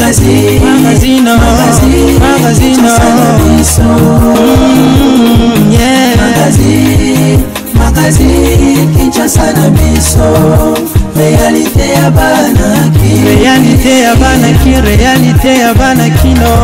Magazine, magazine, magazine, magazine, yeah. Magazine, magazine, Kinshasa na biso. Réalité ya banaki, réalité ya banaki, réalité ya banaki no.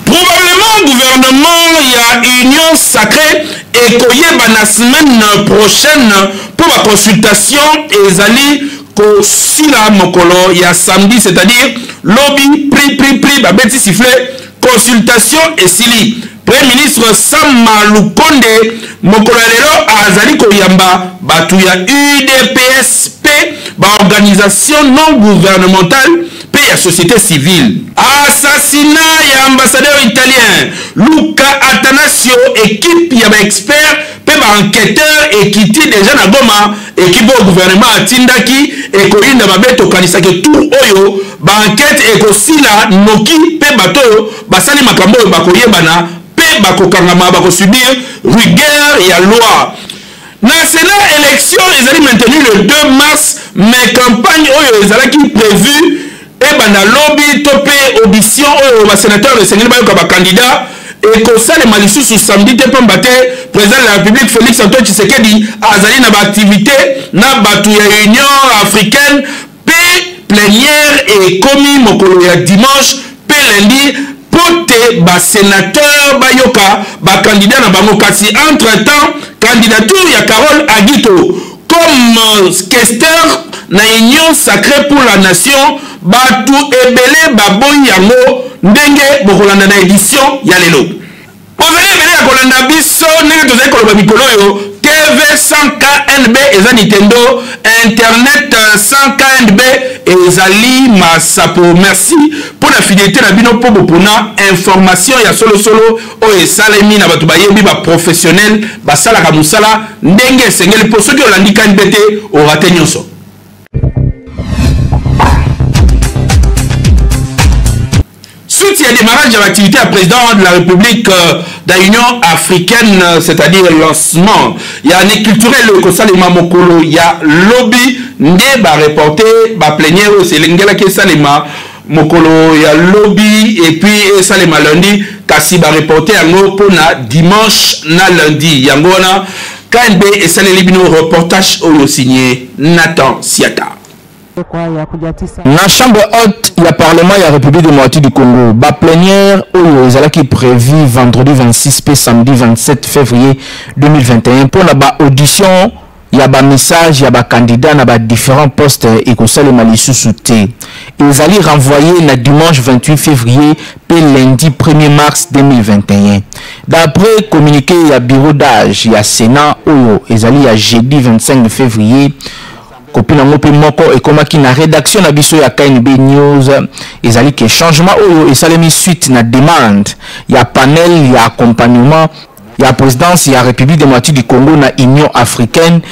Probablement gouvernement ya Union Sacrée ekoyeba na semaine prochaine pour ba consultation ezali kosila mokolo ya samedi, c'est-à-dire lobi pri pri pri babeti sifflet consultation esili. Premier ministre Sama Lukonde mokolo ya lelo azali koyamba bato ya UDPS pe ba organisation non gouvernementale pe ya société civile. Assassinat ya ambassadeur italien Luca Attanasio, équipe ya ba expert pe ba enquêteur ekiti déjà na Goma, équipe au gouvernement atindaki ekoyinda mabe tokanisaki tour oyo ba enquête ekosila noki pe bato oyo basali makambo oyo bakoyebana pe bakokangama bakosubir rigueur ya loi. Na Sénat élection ezali maintenu le 2 mars, mais campagne oyo ezalaki prévu ebanda lobi to pe audition oyo ba sénateur esengeli bayoka ba candidat ekosalema lisusu samedi te pamba te président de la République Félix Antoine Tshisekedi azali na ba activité na bato ya Union africaine pe plénière ekomi mokolo ya dimanche pe lundi po te ba sénateur bayoka ba candidat na bango. Kasi entre-temps candidature ya Carole Agito comme questeur na Union Sacrée pour la Nation batu ebele baboyi yango ndenge bokolanda na édition ya lelo. Ozali ebele ya kolanda biso ndenge tozali koloba mikolo oyo TV 100 KNB eza Nintendo, internet 100 KNB ezali masapo. Merci pour la fidélité na bino po bopona information ya solo solo oyo esalemi na bato bayebi ba professionnel basalaka mosala ndenge esengeli po soki olandi KNB te orate nyonso. Suite ya démarrage de l'activité à président de la République de l'Union africaine, c'est-à-dire lancement ya année culturelle ekosalema mokolo ya lobi nde ba reporter ba plénière oyo esengelaki esalema mokolo ya lobi et puis esalema lundi, kasi ba reporter yango mpona dimanche na lundi. Yango wana KNB esaleli bino reportage oyo signé Nathan Siata. Na chambre haute ya parlement ya République démocratique du Congo, ba plénière oyo ezalaki prévu vendredi 26 pe samedi 27 février 2021 pour na ba audition ya ba message ya ba candidat na ba différents postes ekosalema lisusu te. Ezali renvoyé na dimanche 28 février pe lundi 1er mars 2021. D'après communiqué ya bureau d'âge ya Sénat oyo ezali ya jeudi 25 février, kopi nango pe moko ekomaki na rédaction na biso ya KNB News, ezali ke changement oyo esalemi suite na demande ya panel ya accompagnement ya présidence ya République démocratique du Congo na Union africaine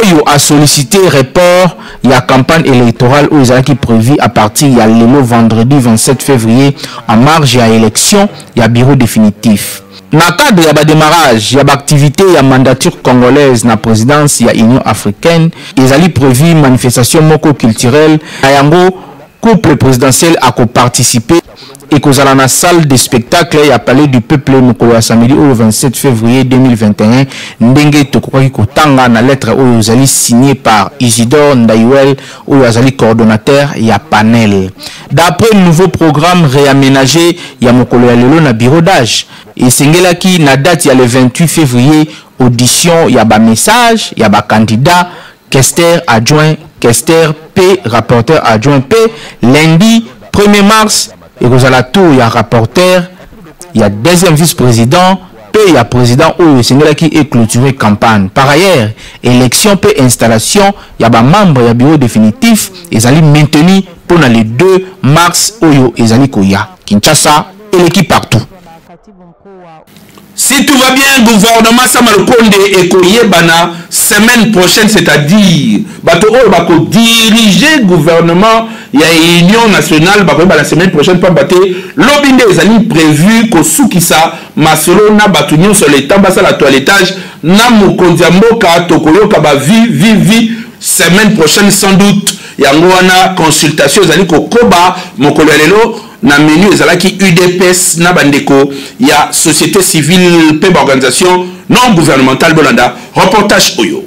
oyo a sollicité report ya campagne électorale oyo ezalaki prévu à partir ya lelo vendredi 27 février en marge ya élection ya bureau définitif. Na cadre ya ba démarrage ya ba activité ya mandature congolaise na présidence ya Union africaine, ezali prévu manifestation moko culturelle na yango couple présidentiel a ko-participer ekozala na salle de spectacle ya Palais du Peuple mokolo ya samedi oyo 27 février 2021 ndenge tokokaki kotanga na lettre oyo ezali signée par Isidore Ndaywel oyo azali coordonnateur ya panel. D'après nouveau programme réaménagé ya mokolo ya lelo na bureau d'âge, esengelaki na date ya le 28 février audition ya ba message ya ba candidat questeur adjoint, questeur P, rapporteur adjoint P, lundi 1er mars ekozala tour ya rapporteur ya deuxième vice-président P ya président oyo esengelaki e clôturer campagne. Par ailleurs, élection pe installation ya ba membre ya bureau définitif ezali maintenu pona le 2 mars oyo ezali koya. Kinshasa eleki partout. Si tout va bien, gouvernement Sama Lukonde ekoyebana semaine prochaine, c'est-à-dire bato oyo bako diriger gouvernement ya Union nationale bakoyeba la semaine prochaine pamba te lobi nde ezali prévu kosukisa masolo na bato nyonso le temps basala toilettage na mokonzi ya mboka. Tokoyoka ba vi vi vi semaine prochaine sans doute. Yango wana consultation ezali kokoba mokolo ya lelo. Na menu ezalaki UDPS na bandeko ya société civile mpe baorganisation non gouvernementale. Bolanda reportage oyo.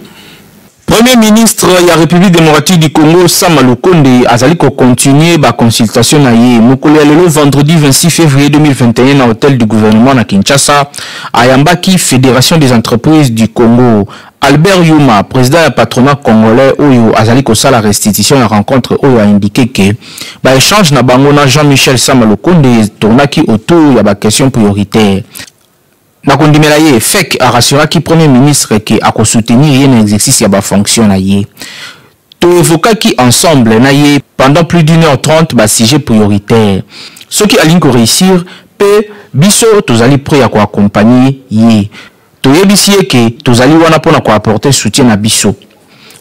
Premier ministre ya République démocratique du Congo Sama Lukonde azali ko continuer ba consultation na ye mokolo ya lelo vendredi 26 février 2021 na hôtel du gouvernement na Kinshasa. Ayambaki Fédération des entreprises du Congo. Albert Yuma, président ya patronat congolais oyo azali kosala restitution ya rencontre oyo, a indiqué que ba échange na bango na Jean-Michel Sama Lukonde tournaki autour ya ba questions prioritaires. Na kondimela ye, FEC arassuraki premier ministre ke akosoutenir ye na exercice ya bafonction na ye. Toévokaki ensemble na ye pendant plus d'une heure trente basujet prioritaire. Soki alingi koréussir mpe, biso tozali prêt ya koaccompagner ye. Toyebisi ye ke tozali wana mpona koapporter soutien na biso,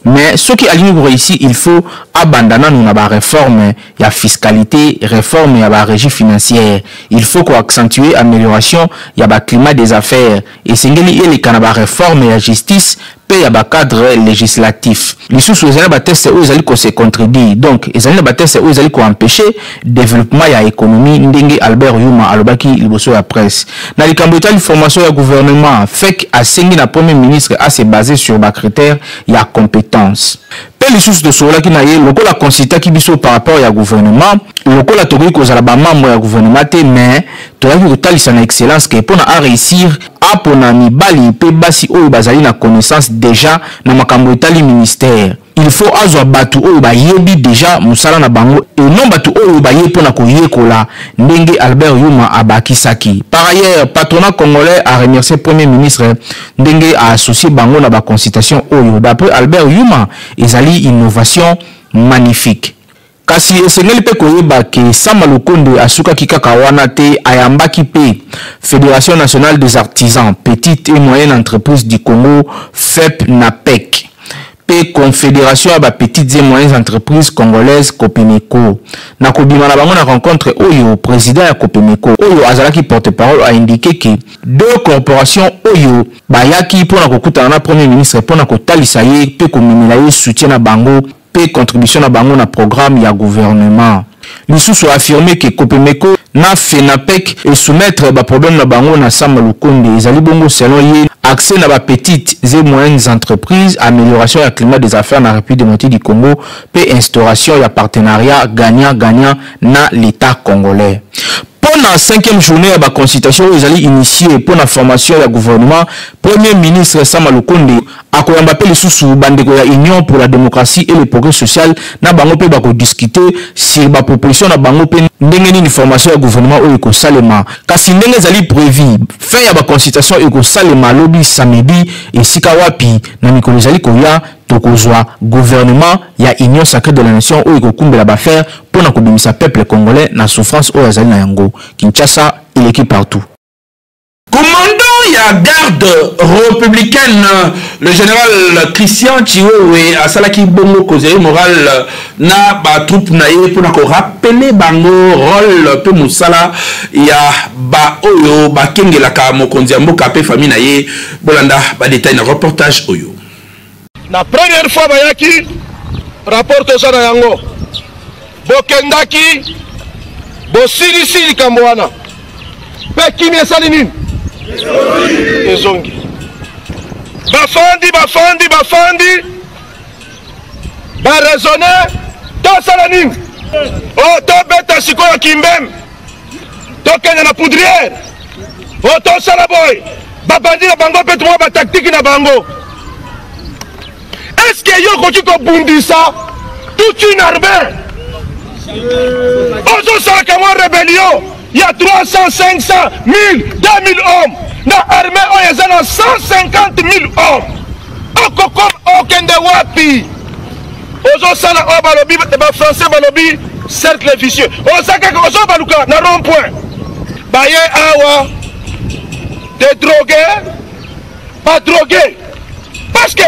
mais soki alingi koréussir, il faut abanda nanu na baréforme ya fiscalité, réforme ya barégie financière. Il faut koaccentuer amélioration ya baclimat des affaires. Esengeli eleka na baréforme ya justice mpe ya bacadre législatif. Lisusu, ezali na batexte oyo ezali kose contredire, donc ezali na batexte oyo ezali koempêche développement ya économie, ndenge Albert Yuma alobaki liboso ya presse. Na likambo etali formation ya gouvernement, FEC asengi na premier ministre ase basé sur bacritère ya compétence. Mpe lisusu, tosololaki na ye lokola consultaki biso par rapport ya gouvernement. Lokola tokoki kozala bamembre ya gouvernement te, mais toyaki kotalisa na excellence ke mpona aréussir, apona mibali mpe basi oyo bazali na connaissance déjà na makambo etali ministère. Il faut azwa bato oyo bayebi déjà mosala na bango et non bato oyo baye mpona koyekola, ndenge Albert Yuma abakisaki. Par ailleurs, patronat congolais a remercié premier ministre ndenge aassocié bango na baconsultation oyo. D'après Albert Yuma, ezali innovation magnifique. Kasi esengeli mpe koyeba ke Sama Lukonde asukaki kaka wana te. Ayambaki mpe Fédération nationale des artisans, petites et moyennes entreprises du Congo, FEPNAPEC, mpe Confédération ya bapetites et moyennes entreprises congolaises, COPEMECO. Na kobima na bango na rencontre oyo, président ya COPEMECO oyo azalaki porte-parole aindiqué ke deux corporations oyo bayaki mpona kokutana na premier ministre mpona kotalisa ye mpe komemela ye soutien na bango mpe contribution na bango na programme ya gouvernement. Lisusu, affirme ke COPEMECO na FENAPEC esoumettre baproblème na bango na Sama Lukonde. Ezali bongo, selon ye, accès na bapetites et moyennes entreprises, amélioration ya climat des affaires na République démocratique du Congo mpe instauration ya partenariat gagnant-gagnant na l'État congolais. Mpo na cinquième journée ya baconsultation oyo ezali initié mpo na formation ya gouvernement, premier ministre Sama Lukonde akoyamba mpe lisusu bandeko ya Union pour la démocratie et le progrès social. Na bango mpe bakodiscute sur baproposition na bango mpe ndenge nini formation ya gouvernement oyo ekosalema. Kasi ndenge ezali prévu, fin ya baconsultation ekosalema lobi samedi, esika wapi na mikolo ezali koya tokozwa gouvernement ya Union sacrée de la nation oyo ekokumbela baaffaire mpo na kobimisa peuple congolais na souffrance oyo azali na yango. Kinshasa eleki partout. Commandant ya garde républicaine, le général Christian Tshiwewe, asalaki bongo causerie morale na batroupe na ye mpona korappeler bango rôle mpe mosala ya baoyo bakengelaka mokonzi ya mboka mpe famille na ye. Bolanda badetail na reportage oyo. Na première fois bayaki, rapport toza na yango. Bokendaki, bosilisi likambo wana mpe kimi esali nini? Ezongi. Bafandi, bafandi, bafandi, baraisonne: tosala nini? O tobeta sikoyo kimbembe, tokende na poudrière, o tosala boye. Babandi na bango mpe mwa batactique na bango. Est ce que yo okoki kobundisa toute une armée? Ozosalaka mwa rébellion ya 300, 500, 1000, 2000 hommes na armée oyo eza na 150 000 hommes, okokoma okende wapi? Ozosala oyo balobi, bafrançais balobi cercle vicieux. Oza kaka ozobaluka na rond point. Baye awa de drogue, badrogue, parce que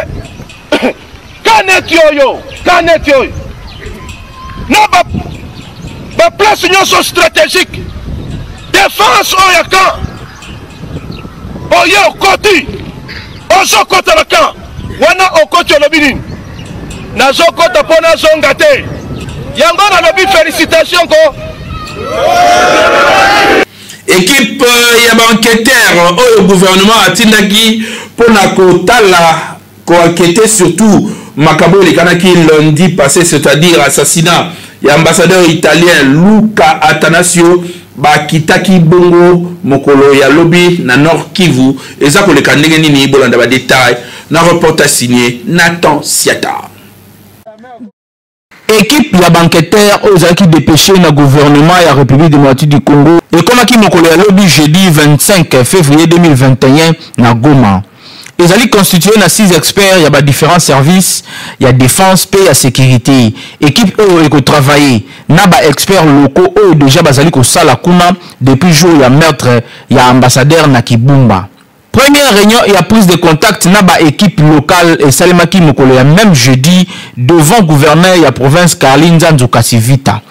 ka neti oyo, ka neti oyo na baplace nyonso stratégique, défense oyo ya camp oyo, okoti, ozokota na camp wana, okoti, olobi nini? Nazokota mpo nazonga te. Yango nalobi felicitation ko. Equipe ya ba enquêteurs oyo gouvernement atindaki mpo na kotala ko enquêter surtout makambo elekanaki lundi passé, c'est-à-dire assassinat ya ambassadeur italien Luca Attanasio, bakitaki bongo mokolo ya lobi na Nord Kivu. Eza koleka ndenge nini? Bolanda ba détail na reportage signé Nathan Siata. Equipe ya ba-enquêteurs oyo ezalaki depêché na gouvernement ya République démocratique du Congo ekomaki mokolo ya lobi jeudi 25 février 2021 na Goma. Ezali constitué na 6 experts ya ba différents services ya défense pe ya sécurité. Équipe oyo ekotravailler na ba experts locaux oyo déjà bazali kosala kuna depuis jour ya meurtre ya ambassadeur na Kibumba. Première réunion ya prise de contact na ba équipe locale esalemaki mokolo ya même jeudi devant gouverneur ya province Carly Nzanzu Kasivita.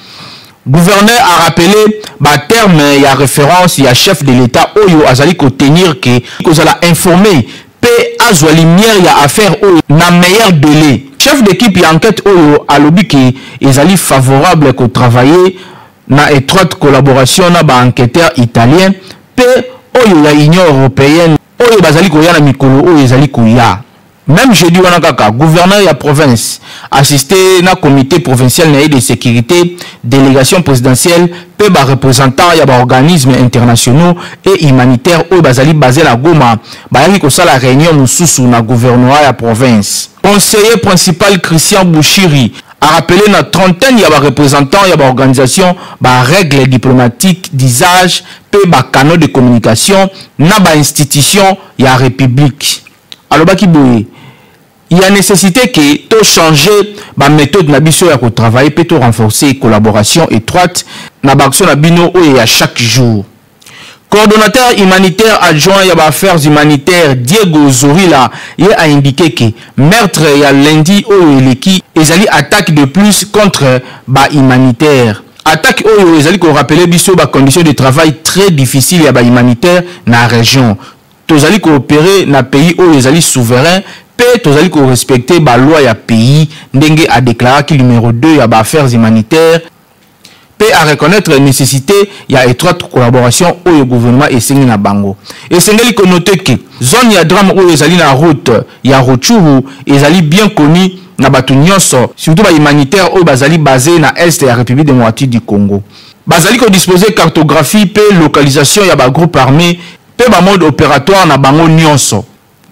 Gouverneur a rappelé ba terme ya référence ya chef de l'État oyo azali ko tenir ke kozala informé pe azwa lumière ya affaire oyo na meilleur délai. Chef d'équipe ya enquête oyo alobi ke ezali favorable ko travailler na étroite collaboration na ba enquêteurs italiens pe oyo ya Union européenne oyo bazali koya na mikolo oyo ezali koya. Même jeudi wana kaka, gouverneur ya province assisté na comité provincial na ye de sécurité, délégation présidentielle pe ba représentants ya ba organismes internationaux et humanitaires oyo bazali basé na Goma bayaki kosala réunion mosusu na gouvernorat ya province. Conseiller principal Christian Bouchiri a rappelé na trentaine ya ba représentants ya ba organisation ba règles diplomatiques d'usage pe ba canaux de communication na ba institutions ya République. Alobaki boye, il y a nécessité que to changer ba méthode na biso ya ko travailler pe to renforcer collaboration étroite na ba action na bino oyo ya chaque jour. Coordonnateur humanitaire adjoint ya ba affaires humanitaires Diego Zorilla ye a indiqué que meurtre ya lundi oyo eleki ezali attaque de plus contre ba humanitaire. Attaque oyo ezali ko rappeler biso ba conditions de travail très difficiles ya ba humanitaire na région. Tozali ko opérer na pays oyo ezali souverain pe tozali ko respecter ba loi ya pays, ndenge a déclaraki numéro 2 ya ba affaires humanitaires pe a reconnaître nécessité ya étroite collaboration oyo gouvernement esengi na bango. Esengeli ko noter que zone ya drame oyo ezali na route ya Rutshuru ezali bien connue na bato nyonso, surtout ba humanitaires oyo bazali basé na est ya République démocratique du Congo. Bazali ko disposer cartographie pe localisation ya ba groupes armés pe ba mode opératoire na bango nyonso.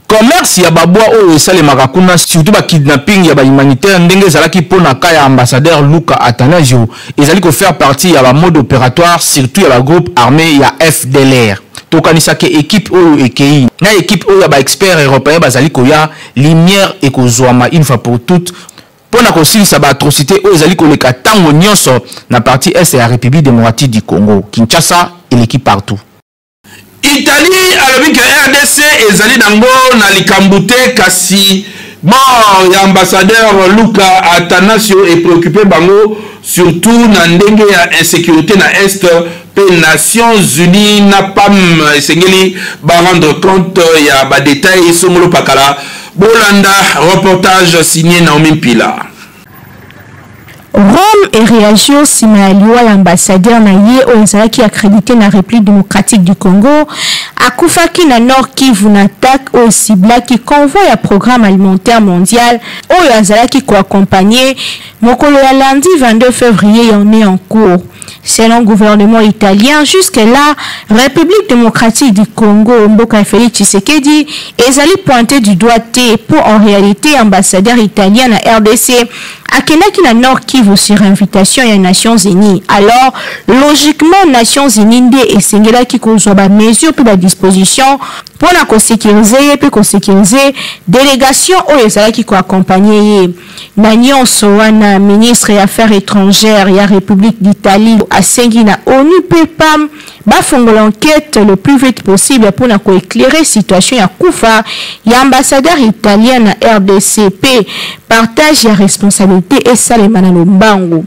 Commerce ya ba bois oyo esalemaka kuna, surtout ba kidnapping ya ba humanitaire ndenge ezalaki po na cas ya ambassadeur Luca Attanasio, ezali ko faire partie ya ba mode opératoire surtout ya ba groupe armé ya FDLR. Tokanisa ke équipe oyo ekei na équipe oyo ya ba experts européens bazali koya, lumière ekozwama une fois pour toutes po na kosilisa ba atrocité oyo ezali koleka tango nyonso na partie est ya République démocratique du Congo. Kinshasa eleki partout. Italie alobi ke RDC ezali nango na likambo te, kasi mort ya ambassadeur Luca Attanasio e préoccupé bango surtout na ndenge ya insécurité na est pe Nations Unies na PAM esengeli ba rendre compte ya ba détails songolo pakala. Bolanda reportage signé Naomi Mpila. Rome eréagir nsima ya liwa ya ambassadeur na ye oyo ezalaki accrédité na République démocratique du Congo akufaki na Nord Kivu na attaque oyo esiblaki convoi ya programme alimentaire mondial oyo azalaki koaccompagner mokolo ya lundi 22 février en est en cours. Selon le gouvernement italien, jusque-là, République démocratique du Congo, mboka Félix Tshisekedi, ezali pointé du doigt pour en réalité ambassadeur italien na RDC akendaki na Nord Kivu sur invitation ya Nations Unies. Alors, logiquement, Nations Unies nde esengelaki kozwa ba mesures pe ba dispositions mpona kosécuriser ye pe kosécuriser délégation oyo ezalaki koaccompagner ye. Na nyonso wana, ministre ya Affaires étrangères ya République d'Italie asengi na ONU pe PAM bafongola enquête le plus vite possible mpona koéclairer situation ya kufa ya ambassadeur italien na RDC pe partage ya responsabilité esalema na lombangu.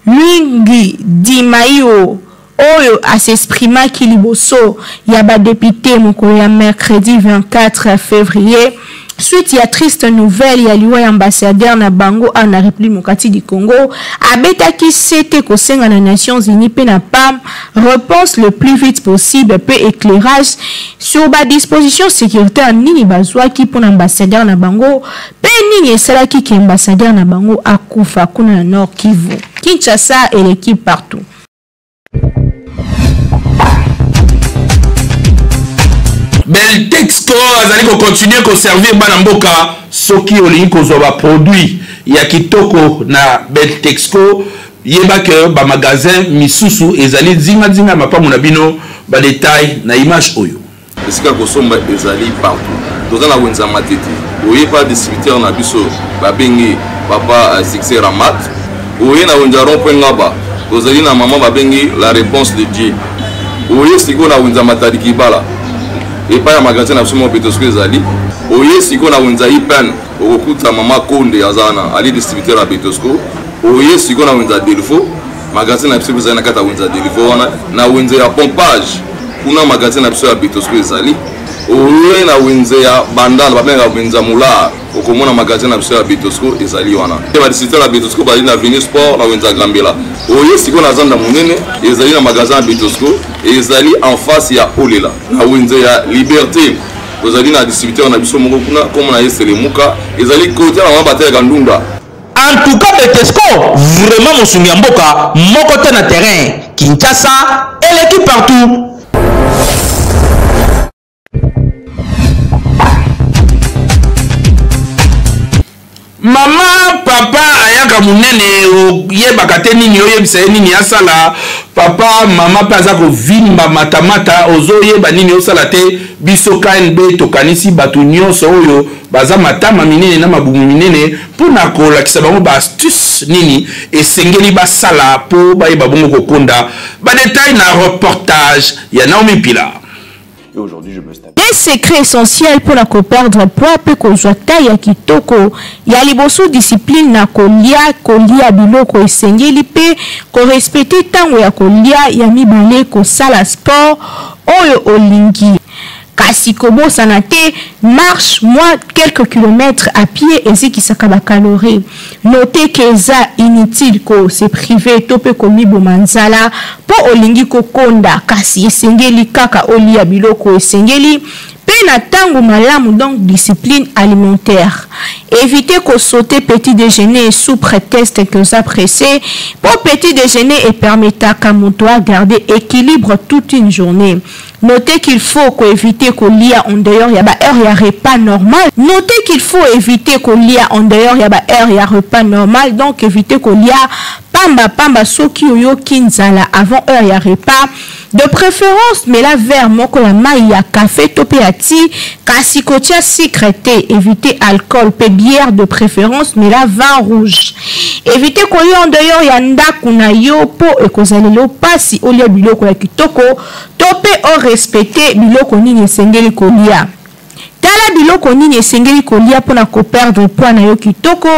Luigi Di Maio, oyo as'exprimaki liboso ya ba deputes mokolo ya mercredi 24 février suite ya triste nouvelle ya liwa ya ambassadeur na bango awa na République démocratique du Congo, abetaki sete kosenga na Nations Unies mpe na PAM réponse le plus vite possible mpe éclairage sur ba disposition sécuritaire nini bazwaki mpo na ambassadeur na bango mpe nini esalaki ke ambassadeur na bango akufa kuna na Nord Kivu. Kinshasa eleki partout. Beltexco azali kocontinue koservir bana mboka. Soki olingi kozwa baproduit ya kitoko na Beltexco, yeba ke bamagasin misusu ezali nzinganzinga ya mapango na bino. Badetail na image oyo. Esika kosomba ezali partout. Toza na wenze ya Matete, oye pa distributeur na biso babengi papa Succès Ramat. Oye na wenze ya rond point Ngaba, tozali na mama babengi La Réponse de Dieu. Oye sikoyo na wenze ya Matadi Kibala, epai ya magasin na biso moko Petosco ezali. Oye sikoyo na wenze ya Ipen, okokuta mama Konde aza wana, ali distributeur ya Betosco. Oye sikoyo na wenze ya Delvaux, magasin na biso ezali na kati ya wenze ya Delvaux wana. Na wenze ya Pompage, kuna magasin na biso ya Betosco ezali. Oye na wenze ya Bandal, babengaka wenze ya Molar, okomona magasin na biso ya Betosco ezali wana. Ba distributeur ya Betosco bazali na Avenue Sport na wenze ya Gambela. Oye sikoyo na Zanda monene, ezali na magasin ya Betosco, ezali en face ya Olela. Na wenze ya Liberté, tozali na distributeur na biso moko kuna, kombo na ye Selemuka, ezali kote na mama batelaka ndunda. En tout cas Betesco vraiment mosungi ya mboka moko te na terrain. Kinshasa eleki partout. Mama papa ayaka monene, oyebaka te nini oyebisa ye nini asala. Papa mama mpe aza kovimba matamata, ozoyeba nini osala te. Biso KNB tokanisi bato nyonso oyo baza matama minene na mabumu minene mpona kolakisa bango ba astuce nini esengeli basala mpo bayeba bongo kokonda. Ba detail na reportage ya Naomi Pila. Des secrets essentiels mpona koperdre poids mpe kozwa taille ya kitoko. Ya liboso, discipline na kolia, kolia biloko esengeli mpe korespecte ntango ya kolia. Ya mibale, kosala sport oyo olingi, kasi kobosana te marche mwa quelques kilomètres à pied, ezikisaka bacalorie. Note ke eza inutile kose priver to mpe komiboma nzala mpo olingi kokonda, kasi esengeli kaka olia biloko esengeli mpe na ntango malamu, donc discipline alimentaire. Éviter kosauter petit déjeuner sous prétexte que oza pressé, po petit déjeuner epermetaka moto agarder équilibre toute une journée. Notez qu'il faut koéviter kolia en dehors ya ba heure ya repas normal. Notez qu'il faut éviter kolia en dehors ya ba heure ya repas normal, donc éviter kolia pamba pamba soki oyoki nzala avant heure ya repas. De préférence mela verre moko ya mai ya café to mpe ya ti, kasi kotia sucre te. Éviter alcool mpe bière, de préférence mela vin rouge. Éviter kolia en dehors ya ndako na yo mpo ekozalela mpasi olia biloko ya kitoko to mpe orespecte biloko nini esengeli kolia. Tala biloko nini esengeli kolia mpona koperdre poids na yo kitoko.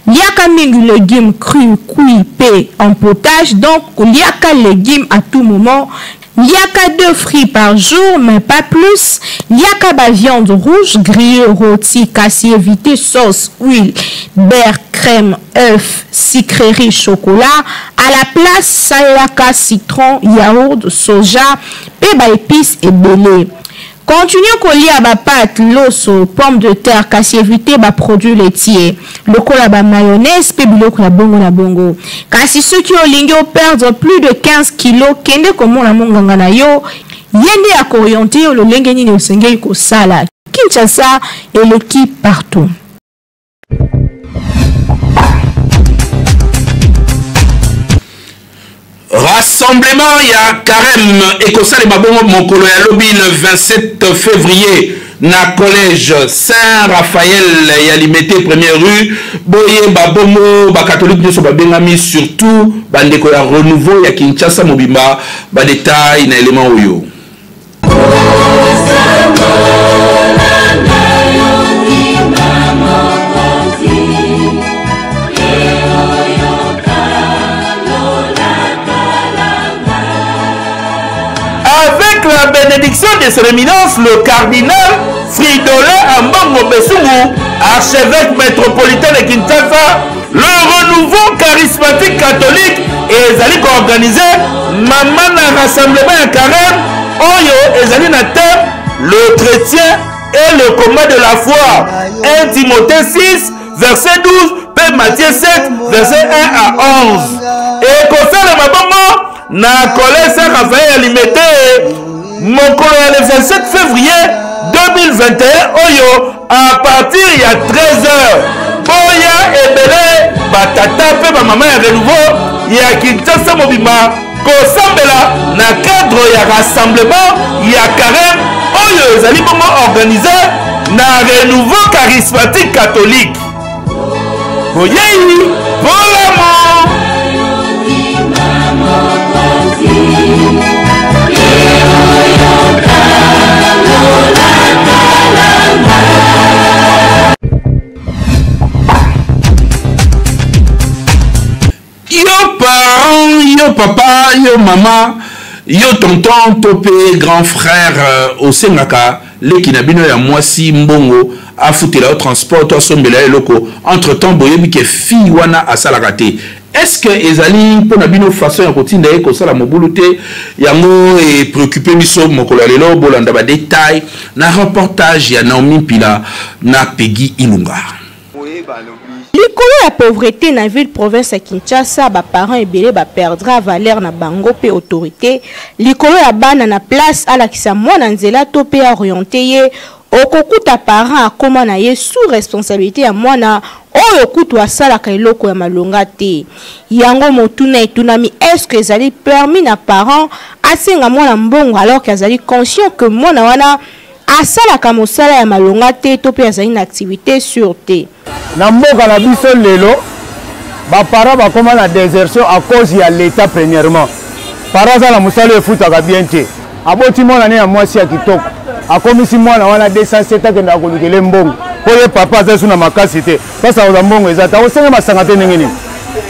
Liaka mingi légume cru, cuit mpe en potage, donc koliaka légume à tout moment. Liaka deux fruits par jour, mais pas plus. Liaka ba viande rouge grillée, rôti, kasi éviter sauce, huile, beurre, crème, œuf, sucrerie, chocolat. À la place, salaka citron, yaourt, soja mpe baépice ebele. Continue kolia bapâtes, loso, pomme de terre, kasi éviter baproduit laitier lokola bamayonnaise mpe biloko ya bongo na bongo. Kasi soki olingi operdre plus de 15 kilo, kende komona monganga na yo, ye nde akooriente yo lolenge nini osengeli kosala. Kinshasa eleki partout. Rassemblement ya Carême ekosalema bongo mokolo ya lobi le 27 février na collège Saint-Raphaël ya Limete, première rue. Boyeba bongo bakatolike nyonso babengami, surtout bandeko ya Renouveau ya Kinshasa mobimba. Badetail na élément oyo. la bénédiction de son éminence le cardinal Fridolin Ambongo Besungu, archevêque métropolitain de Kinshasa, le renouveau charismatique catholique ezali koorganize mama na rassemblement ya carême oyo ezali na thème le chrétien et le combat de la foi 1 Timothée 6 verset 12 mpe Matthieu 7 verset 1 à 11 ekosalema bongo na collège saint raphaël ya limete mokolo ya le 27 février 2021 oyo à partir ya 13 heures boya ebele batata mpe bamama ya renouveau ya kinshasa mobimba kosambela na cadre ya rassemblement ya carême oyo ezali bongo organise na renouveau charismatique catholique boyei bolamu yo parent yo papa yo mama yo tonton to mpe grand frère euh, osengaka leki na bino ya mwasi mbongo afutela yo transport to asombela yo eloko entre temps boyebi ke fille wana asalaka te est ce que ezali mpo na bino façon ya kotinda ye kosala mobulu te yango epreoccupe biso mokolo ya lelo bolanda badetail na reportage ya naomi mpila na pegi ilunga. Likolo ya pauvrete na ville province ya Kinshasa, ba parents ebele ba perdra valeur na bango pe autorite likolo ya bana na place alakisa mwana nzela to pe a orienter ye, okokuta parent akoma na ye sous responsabilite ya mwana oyo kutu asalaka eloko ya malonga te. Yango motuna etunami est-ce que ezali permis na parent asenga mwana mbongo alors que azali conscient que mwana wana asalaka mosala ya malonga te to mpe azali na activité sur te. Na mboka na biso lelo ba parents bakoma na désertion à cause ya l'État premièrement. Parent aza na mosala efutaka bien te. Aboti mwana ne ya mwasi ya kitoko. Akomisi mwana wana 207 akendaka kolukele mbongo. Mpo ye papa aza su na makasi te. Mpasi akozwa mbongo eza te. Akosenga masanga te ndenge nini?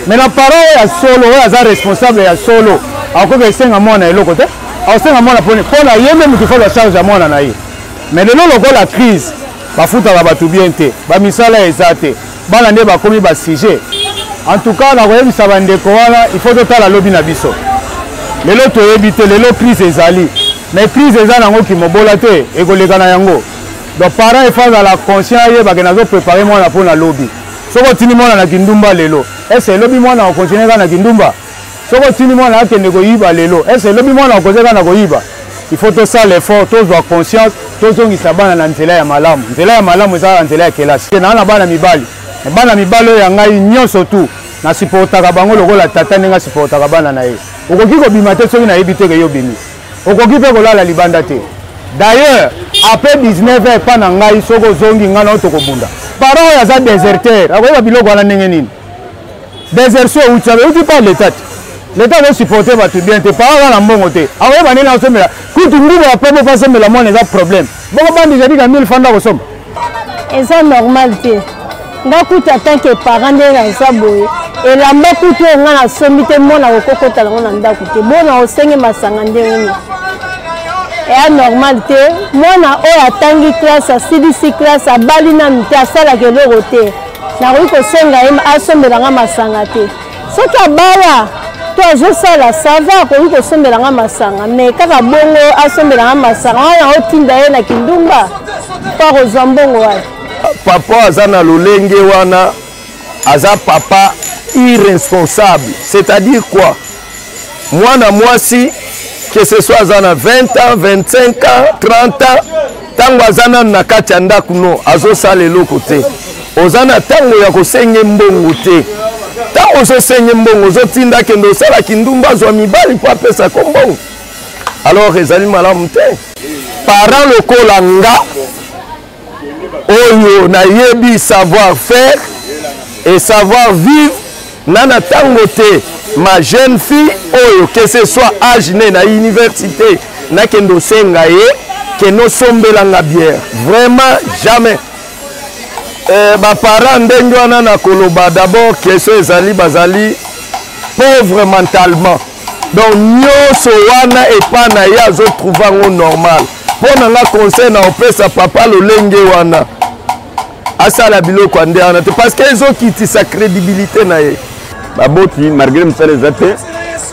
Mais na parent oyo ya solo oyo aza responsable ya solo akoki esenga mwana eloko te. Akosenga mwana mpo mpo na ye nde moto fo azwa charge ya mwana na ye. Mais lelo lokola crise bafutaka bato bien te, bamisala eza te, bana nde bakomi ba sujet. En tout cas nakoyebisa bandeko wana il faut totala lobi na biso. Lelo toyebi te, lelo crise ezali, mais crise eza nango kimobola te, ekoleka na yango. Donc parent il faut azala conscient, ayeba ke nazo préparer mwana mpo na lobi. Soki otindi mwana na kindumba lelo, est-ce lobi mwana akocontinue kaka na kindumba? Soki otindi mwana akende koyiba lelo, est-ce lobi mwana akoze kaka na koyiba? Il faut tosala effort, tozwa conscience, tozongisa bana na nzela ya malamu. Nzela ya malamu eza kaka nzela ya kelasi. Naa na bana mibali, bana mibali oyo ya ngai nyonso tu nasupportaka bango lokola tata ndenge asupportaka bana na ye. Okoki kobima te soki nayebi te ke yo obimi, okoki mpe kolala libanda te. D'ailleurs après 19 heures epa na ngai soki ozongi ngai na yo tokobunda. Parent oyo aza déserteur akoyeba biloko wana ndenge nini? Désertion euti wapi? Euti pa leta te. Leta azo supporter bato bien te, parent aza na mbongo te, akoyeba ndenge akosombela kutu nguba ya pembe mpo asombela mwana eza problème. Bongo bandi jadi ka 1000 francs akosomba. Eza normal te. Nga kutu en tant que parent ndenge naza boye, elamba kutu oyo nga nasombi te mwana akokokota nango na ndako te, bona osenge masanga ndenge nini? Eya normal te. Mwana oyo atangi classe, asilisi classe, abali nanu te, asalaka eloko te, nakoki kosenga ye asombela nga masanga te. Soki abala to azosala sava, akoki kosombela nga masanga, mais kaka bongo asombela nga masanga wana otinda ye na kindumba mpo akozwa mbongo wapi? Papa aza na lolenge wana, aza papa irresponsable. C'est-à-dire quoi? Mwana mwasi que ce soit aza na 20 ans, 25 ans, 30 ans, ntango aza nanu na kati ya ndako no azosala eloko te, oza na ntango ya kosenge mbongo te. Ntango ozosenge mbongo ozotinda akende osala kindumba, azwa mibali mpo apesako mbongo, alors ezali malamu te. Parent lokola nga oyo nayebi savoir faire et savoir vivre, na na ntango te ma jeune fille oyo que ce soit âge ne na université nakende osenga ye ke nosombelanga bière, vraiment jamais. Baparent ndenge wana na koloba d'abord question ezali bazali pauvre mentalement. Donc nyonso wana epa na ye azotrouve yango normal. Mpo na nga conseil na opesa papa lolenge wana asala biloko ya nde wana te parce que ezokitisa crédibilité na ye. Baboti malgré mosala eza te,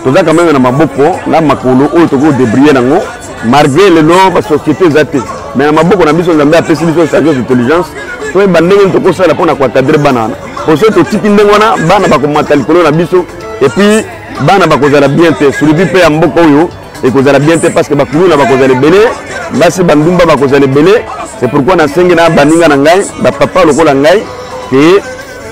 toza quand même na maboko na makolo oyo tokoki kodébrouiller nango malgré lelo basociété eza te, mais na maboko na biso Nzambe apesi biso sagesse, intelligence, toyeba ndenge nini tokosala mpo na koencadre bana wana. Po soki totiki ndenge wana, bana bakomata likolo na biso et puis bana bakozala bien te, survie mpe ya mboka oyo ekozala bien te parce que bakuluna bakozala ebele, basi bandumba bakozala ebele. C'est pourquoi nasengi na baninga na ngai, bapapa lokola ngai, ke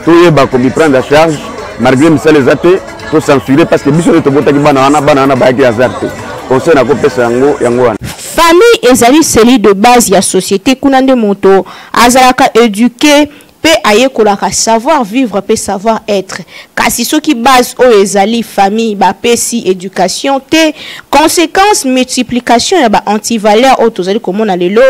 toyeba komiprendre en charge malgré misala eza te, tocensurer parce que biso nde tobotaki bana wana, bana wana bayaki hasard te. Conseil nakopesa yango yango wana. Famille ezali cellule de base ya société, kuna nde moto azalaka éduqué mpe ayekolaka savoir vivre mpe savoir être. Kasi soki base oyo ezali famille bapesi éducation te, conséquence multiplication ya ba antivaleur oyo tozali komona lelo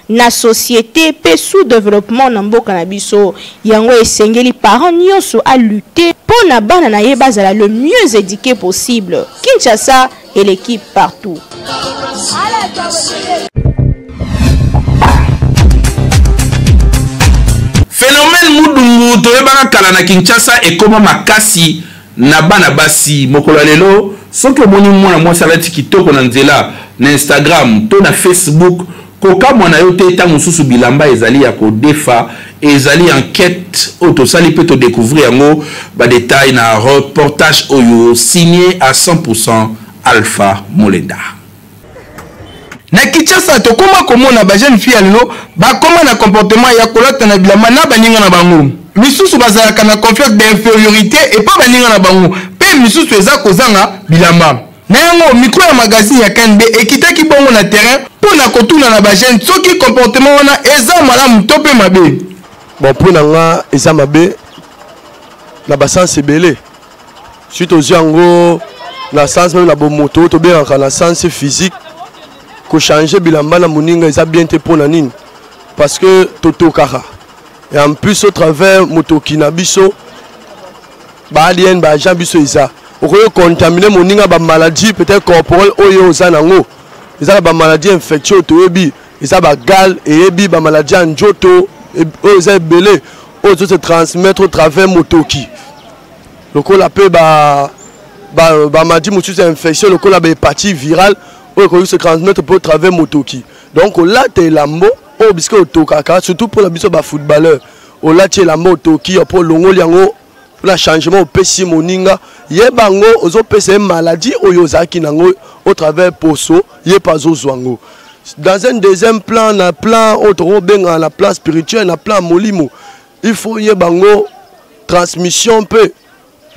na société mpe sous développement na mboka na biso. Yango esengeli parent nyonso alutte mpo na bana na ye bazala le mieux éduqué possible. Kinshasa eleki partout. Phénomène mudungu toyebaka kala na Kinshasa ekoma makasi na bana basi mokolo ya lelo. Soki omoni mwana mwasi alati kitoko na nzela na Instagram to na Facebook, kokamwa na yo te, ntango mosusu bilamba ezali ya kodefa. Ezali enquête oyo tosali mpe todécouvrir yango, badetail na reportage oyo signé à 100% Alpha Molenda. Na Kinshasa tokóma komona bajeune fille ya lelo bakóma na comportement ya kolata na bilamba na baninga na bango. Misusu bazalaka na complexe d'infériorité epa baninga na bango, mpe misusu eza kozanga bilamba. Na yango micro ya magazine ya KNB ekitaki bongo na terrain mpo na kotuna na bajeune soki comportement wana eza malamu to mpe mabe. Bon, mpo na nga eza mabe na basens ebele. Soki tozwi yango na sens meme na bomoto oyo tobengaka na sens physique, kochange bilamba na moninga eza bien te. Mpo na nini? Parce que totokaka, et en plus au travers motoki na biso, ba ADN, ba agent biso eza, okoki contaminer moninga bamaladie peut-être corporelle oyo oza nango. Eza na bamaladie infectieux oyo toyebi, eza bagale, eyebi bamaladie ya nzoto oyo eza ebele oyo ezo se transmettre au travers motoki, lokola mpe bamaladie mosusu ya infection lokola bahépatite virale oyo ekoki se transmettre mpe au travers motoki. Donc olata elambo oyo bisika otokaka, surtout mpona biso bafootballeur, olati elamba otoki mpo olongoli yango mpona changement opesi moninga, yeba yango ozopesa ye maladie oyo ozalaki nango au travers poso, ye mpe azozwa yango. Dans un deuxième plan, na plan oyo tokobengana na plan spirituel, na plan molimo, il faut yeba yango transmission mpe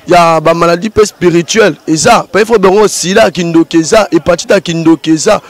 ya bamaladie mpe spirituelle eza mpe. Il faut bango sida ya kindoki eza, hépatite ya kindoki eza,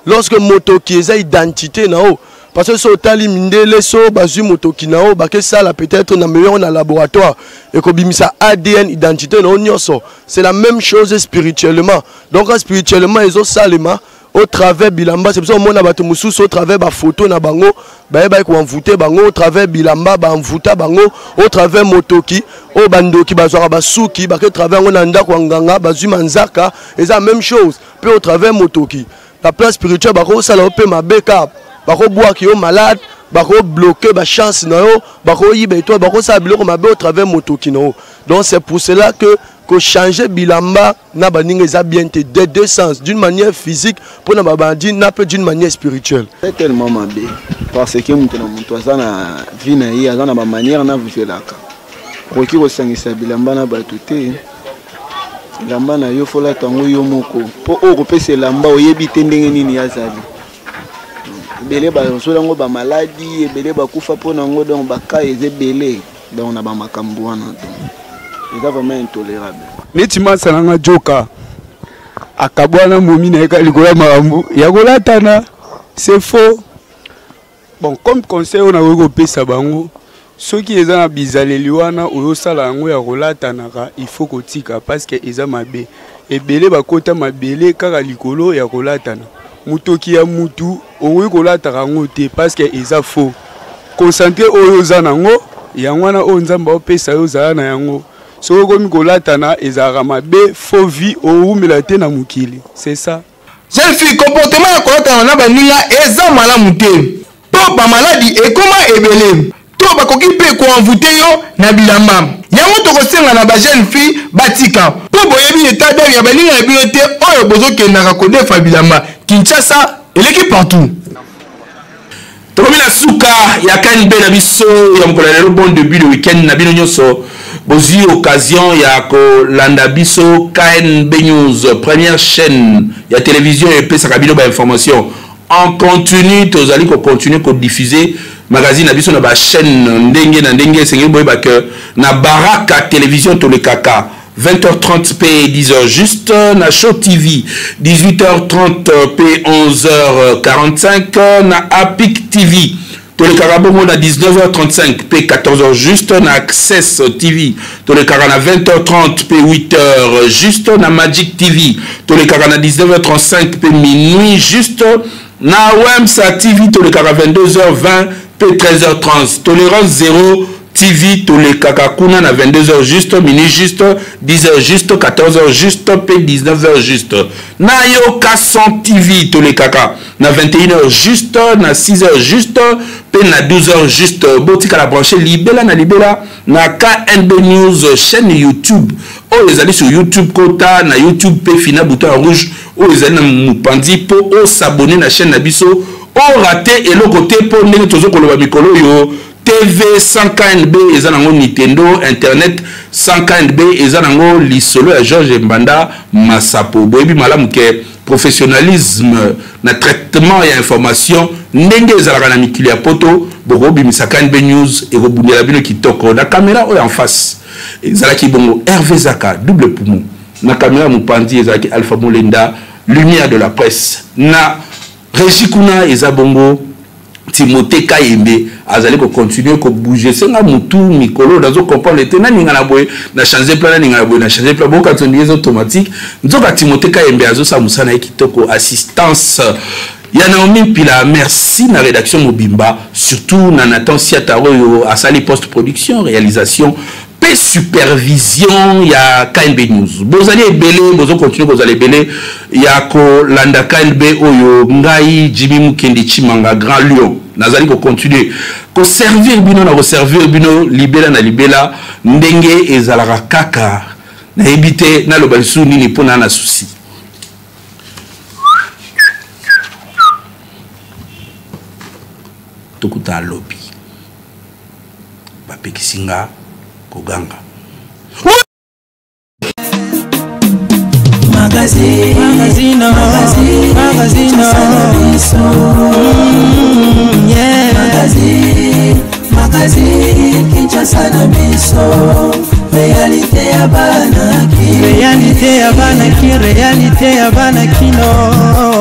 lorsque motoki eza identité na yo. Parce que so otali mindele, so bazwi motoki na yo, bakesala peut-être na meilleur na laboratoire, ekobimisa ADN, identité na yo nyonso. C'est la même chose spirituellement. Donc spirituellement ezosalema au travers bilamba. C'est pour ça omona bato mosusu au travers bafoto na bango bayebaki koenvoûter bango, au travers bilamba baenvoûta bango, au travers motoki oyo bandoki bazwaka basuki bake travers yango na ndako ya nganga, bazwi manzaka, eza même chose mpe au travers motoki. Na plan spirituel bakosala yo mpe mabe, kaka bakobwaki yo malade, bakobloquer bachance na yo, bakoyiba étoile, bakosala biloko mabe au travers motoki na yo. Donc c'est pour cela que kochanger bilamba na baninga eza bien te de deux sens, d'une manière physique mpona babandi na mpe d'une manière spirituelle. C'est tellement mabe parce que moto na moto aza na vie na ye, aza na bamanière na vivelaka. Okoki kosangisa bilamba na bato te. Elamba na yo folata yango yo moko, mpo oyo kopesa elamba oyebi te ndenge nini azali. Ebele bazwela yango bamaladi, ebele bakufa mpo na yango. Donc baka eza ebele. Donc na bamakambo wana, donc eza vraiment intolérable. Neti masa nanga joka akabwana momi na ye kaka likolo ya makambo ya kolatana, c'est faux. Bon, comme conseil oyo nakoki kopesa bango, soki eza na bizaleli wana oyosala yango ya kolatanaka, il faut kotika parce que eza mabe. Ebele bakota mabele kaka likolo ya kolatana. Motoki ya mutu okoki kolataka yango te parce que eza faux. Concentre oyo oza nango, yango wana oyo Nzambe aopesa yo, ozala na yango. Soki okomi kolatana ezalaka mabe, faux vie, owumela te na mokili, c'est ça. Jeune fille, comportement ya kolatana na baninga eza malamu te mpo bamaladi ekoma ebele to bakoki mpe koenvoute yo na bilamba. Yango tokosenga na ba jeune fille batika mpo boyebi etat d'âme ya baninga na bino te oyo bozokendaka kodefa bilamba. Kinshasa eleki partout. Tokomi na suka ya KNB na biso ya mokolo ya lelo. Bon début de week-end na bino nyonso bozwi occasion ya kolanda biso. KNB News, première chaîne ya télévision epesaka bino bainformation en continu. Tozali kocontinue kodiffuser magazine na biso na bachaîne ndenge na ndenge. Esengeli boyeba ke na Baraka Télévision tolekaka 20h30 p 10h juste, na Show TV 18h30 p 11h45, na Apic TV tolekaka bongo na 19h35 p 14h juste, na Access TV tolekaka na 20h30 p 8h juste, na Magic TV tolekaka na 19h35 p minuit juste, na Wemsa TV tolekaka 22h20 p 13h30, Tolérance 0 TV tolekaka kuna na 22h juste, minuit juste, 10h juste, 14h juste pe 19h juste. Na Yoka Son TV tolekaka na 21h juste, na 6h juste pe na 12h juste. Botikala branché libela na libela na KNB News chaîne YouTube oyo ezali sur YouTube. Kota na YouTube pe fina bouton ya rouge oyo ezali na mopanzi mpo osabone na chaîne na biso, orate eloko te, mpo ndenge tozo koloba mikolo oyo, TV 100 KNB eza nango Nintendo, internet 100 KNB eza nango lisolo ya Georges Mbanda Masapo. Boyebi malamu ke professionnalisme na traitement ya information ndenge ezalaka na mikili ya poto, bokobimisa KNB News ekobundela bino kitoko. Na kamera oyo en face ezalaki bongo Hervé Zaka, double poumon. Na kamera mopanzi ezalaki Alpha Molenda, lumière de la presse. Na régie kuna eza bongo Timothée Kayembe, azali kocontinue kobouge. Senga mutu mikolo nazo comprendre te, naninga na boye na change plan, naninga na boye na change plan, bokanisa ndenge eza automatique. Nzoka Timothée Kayembe azosala mosala na ye kitoko, assistance ya Naomi Mpila. Merci na rédaction mobimba, surtout na Nathan Siata oyo asali post production, réalisation mpe supervision ya KNB News. Bozali ebele, bozokontinue kozala ebele ya kolanda KNB oyo. Ngai Jimmy Mukendi Chimanga, Grand Lion, nazali kokontinue koservir bino na koservir bino libela na libela ndenge ezalaka kaka. Nayebi te naloba lisusu nini mpo na susi. Tokuta alobi bapekisi nga koganga. Magazine, magazine, magazine, magazine, yeah. Magazine, magazine, Kinshasa na biso, réalité ya bana ki, réalité ya bana ki, réalité ya bana kino.